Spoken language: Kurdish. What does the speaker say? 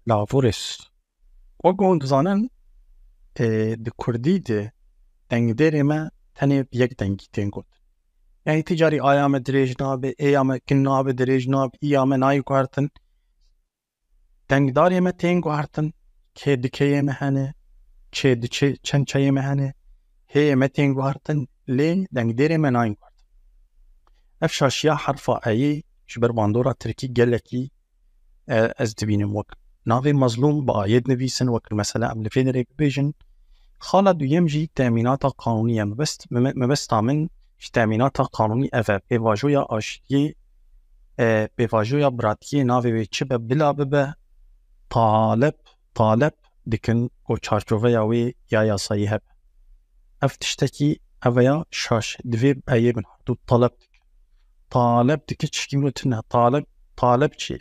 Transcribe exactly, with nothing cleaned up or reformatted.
Lavorês. Wek hûn dizanin, e, di kurdî de dengdêrê me tenê bi yek dengî tên gotin. Yani ti carî aya me dirêj nabe, ê ya me kin nabe, dirêj nabe, î ya me nayê guhertin. Dengdarê me tên guhertin, kê du keyê me hene, çê du çê, çend çeyê me hene, hêyê me tên guhertin, lê dengdêrê me nayên guhertin. Ev şaşiya herfa eyê ji ber bandora tirkî gelekî, e, ez dibînim wek navê mezlûm bi ayê dinivîsin, wek mesela em li vê derê bibêjin. Xala duyem jî temînata qanûnî ye. Mebest-, me-, mebesta min ji temînata qanûnî ev e. Pêvajoya aştiyê, e, pêvajoya biratiyê navê wê çi be bila bibe, talep, talep dikin ku çarçoveya wê ya yasayî hebe. Ev tiştekî ev e ya şaş, divê eyê bin herdû talep dike. Talep dike çişkî wilo tune. Talep, talep çi?